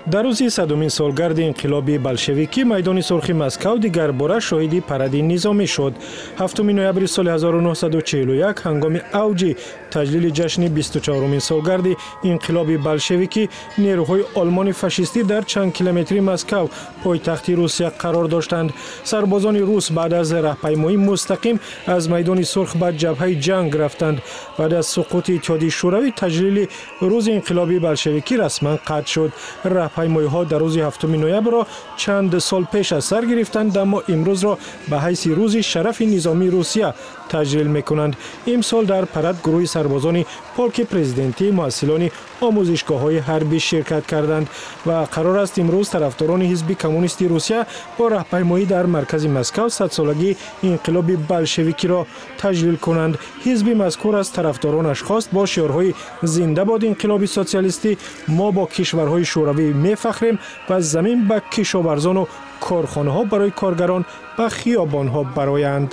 Дар рӯзи 100-умин солгарди инқилоби болшевикӣ майдони Сурхи Москав дигарбора шоҳиди паради низомӣ шуд. 7 ноябри соли 1941 ҳангоми авҷи таҷлили ҷашни 24-умин солгарди инқилоби болшевикӣ нерӯҳои олмони фашистӣ дар чанд километри Москав, пойтахти Русия, қарор доштанд. Сарбозони рус баъд аз раҳпаймоӣ мустақим аз майдони Сурх ба ҷабҳаи ҷанг рафтанд. Баъд аз суқути Иттиҳоди Шӯравӣ таҷлили рӯзи инқилоби болшевикӣ расман қатъ шуд. Раҳпаймоиҳо дар рӯзи 7 ноябрро чанд сол пеш аз сар гирифтанд, аммо имрӯзро ба ҳайси рӯзи шарафи низомии Русия таҷлил мекунанд. Имсол дар парад гурӯҳи сарбозони полки президентӣ, муҳассилони омӯзишгоҳҳои ҳарбӣ ширкат карданд ва қарор аст имрӯз тарафдорони ҳизби коммунисти Русия бо раҳпаймоӣ дар маркази Москав 100-солагии инқилоби болшевикиро таҷлил кунанд. Ҳизби мазкур аз тарафдоронаш хост бо шиорҳои «Зинда бод инқилоби социалистӣ», «Мо бо кишварҳои шӯравӣ мефахрем» ва «Замин ба кишоварзону корхонаҳо барои коргарон» ба хиёбонҳо бароянд.